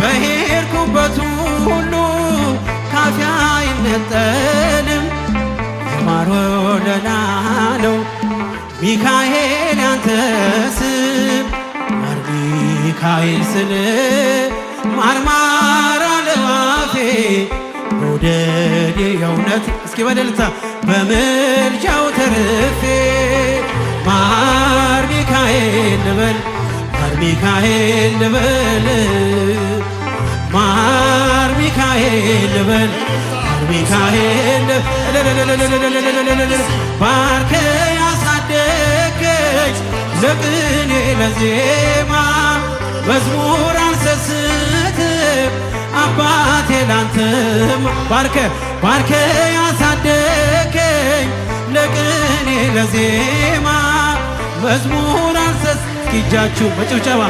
በሄድኩበት ሁሉ ካፌ አይነጠልም። የማር ወለላ ነው ሚካኤል ያንተ ስም። ማር ሚካኤል ስል ማርማር አለባፌ መውደድ የእውነት እስኪ በደልታ በምልጃው ተርፌ። ማር ሚካኤል ልበል፣ ማር ሚካኤል ልበል፣ ማር ሚካኤል ልበል፣ ማር ሚካኤል። ባርከ ያሳደገች ለቅኔ ለዜማ መዝሙር አልሰስትም አባቴ ላንተም። ባርከ ባርከ ያሳደገኝ ለቅኔ ለዜማ መዝሙር አልሰስ። እስኪ እጃችሁ በጭብጨባ።